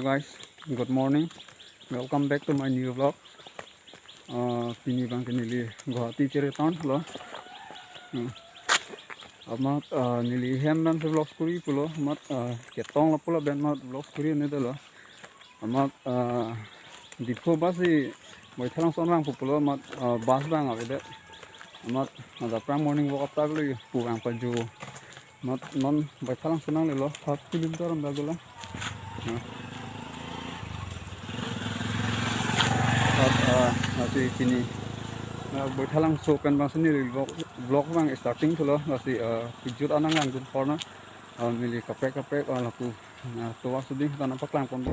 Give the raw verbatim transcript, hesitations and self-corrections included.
Guys, good morning. Welcome back to my new vlog. Uh, pini abang ke neli Guwahati chereturn lo. Hmm. Amat, uh, neli hem abang si vlogs kuri pulo. Amat, uh, ketong lapu lapen amat vlogs kuri ne dolo. Amat, uh, Diphu bus si Baithalangso vangpo pulo. Amat, uh, bus abang avedet. Amat, uh, aphrang morning walk up ta lo pu vang paju. Amat non Baithalangso nanglelo, half kilometer anta dolang. Nah. Amat, ah, lasi pini, ah, Baithalangso pen abang si neli vlog, vlog abang starting thulo, lasi, ah, kejut anang langdun korna, ah, neli kaprek kaprek, ah, lapu, ah, tovar suding ta nangpaklang ponpo.